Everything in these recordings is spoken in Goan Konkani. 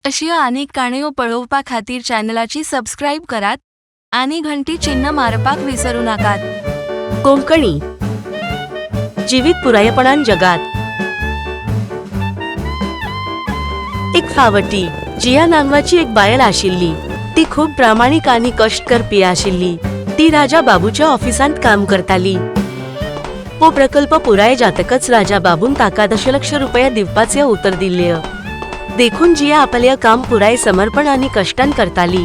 अशी आनीक काणयो पळोवपा खातीर चॅनलाची सबस्क्राईब करात आनी घंटी चिन्ह मारपाक विसरू नाकात. कोंकणी जिवीत पुरायपणान जगात. एक फावटी जिया नांवाची एक बायल आशिल्ली. ती खूब प्रामाणीक आनी कश्ट करपी आशिल्ली. ती राजा बाबूच्या ऑफिसांत काम करताली. हो प्रकल्प पुराय जातकच राजा बाबून ताका दशलक्ष रुपया दिवपाचे उतर दिल्ले. देखून जिया आपले काम पुराय समर्पण आनी कश्टान करताली.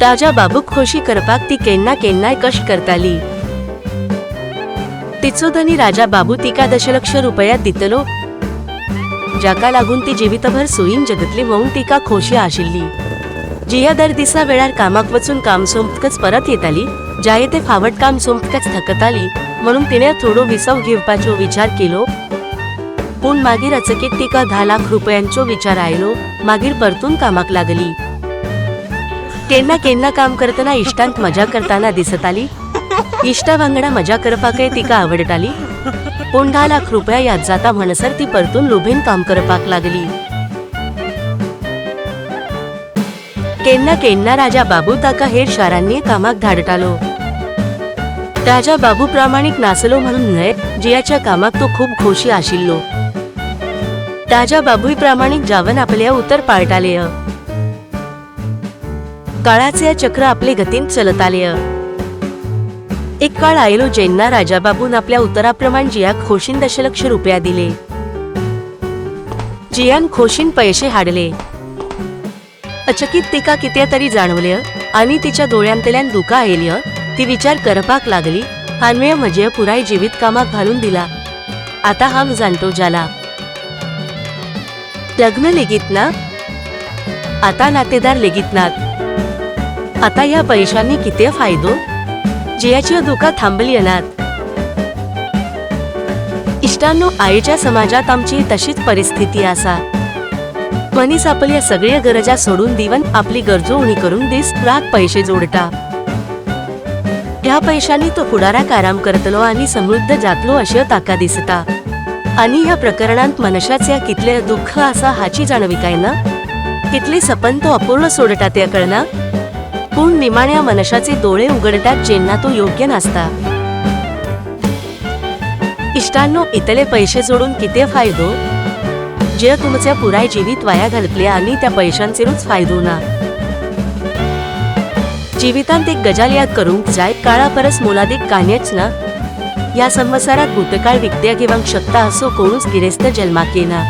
राजा बाबूक खोशी करपाक ती केन्ना केन्नाय कश्ट करताली. तिचो धनी राजा बाबू तिका दशलक्ष रुपया दितलो, जाका लागून ती जिवितभर सोयीन जगतली म्हणून तिका खोशी आशिल्ली. जिया दर दिसा वेळार कामाक वचून काम सोंपतकच परत येताली. जायते फावट काम सोंपतकच थकताली म्हणून तिणे थोडो विसव घेवपाचो विचार केलो. पूण मागीर अचकीत तिका 10 लाख रुपयांचो विचार आयलो. मागीर परतून कामाक लागली. केन्ना केन्ना काम करतना इश्टांत मजा करताना दिसताली. इश्टा वांगडा मजा करपाकय तिका आवडटाली. पूण 10 लाख रुपया याद जाता म्हणसर ती परतून लोभेन काम करपाक लागली. केन्ना केन्ना राजा बाबू ताका हेर शारांनी कामाक धाडटालो. राजा बाबू प्रामाणीक नासलो म्हणून न्हय, जियाच्या कामाक तो खूब खोशी आशिल्लो. राजा बाबूय प्रामाणीक जावन आपले उतर पाळटाले. काळाचे चक्र आपले गतीन चलताले. एक काळ आयलो जेन्ना राजा बाबून आपल्या उतराप्रमाण जियाक खोशीन दशलक्ष रुपया दिले. जियान खोशीन पैशे हाडले. अचकीत तिका कितें तरी जाणवले आनी तिच्या दोळ्यांतल्यान दुकां आयली. ती विचार करपाक लागली, हांवें म्हजें पुराय जिवीत कामाक घालून दिला. आता हांव जाणटो जाला. लग्न लेगीत ना, आता नातेदार लेगीत नात. आता ह्या पैशांनी कितें फायदो? जियाची दुकां थांबली नात. इश्टांनो, आयच्या समाजात आमची तशीच परिस्थिती आसा. मनीस आपल्या सगळ्या गरजा सोडून दिवन आपली गरजो उणी करून दीस रात पैशे जोडटा. ह्या पैशांनी तो फुडाराक आराम करतलो आनी समृद्ध जातलो अशें ताका दिसता. आनी ह्या प्रकरणांत मनशाचे कितले दुःख आसा हाची जाणविकाय ना. कितले सपन तो अपूर्ण सोडटा ते कळना. पूण निमाण्या मनशाचे दोळे उगडटात जेन्ना तो योग्य नासता. इश्टांनो, इतले पैशे जोडून कितें फायदो? जे तुमचे पुराय जिवीत वाया घालतले आनी त्या पैशांचेरूच फायदो ना. जिवितांत एक गजाल याद करूंक जाय, काळा परस मोलादीक कांयच ना. ह्या संवसारात भूतकाळ विकत्या घेवंक शकता असो कोणूच गिरेस्त जल्माक येना.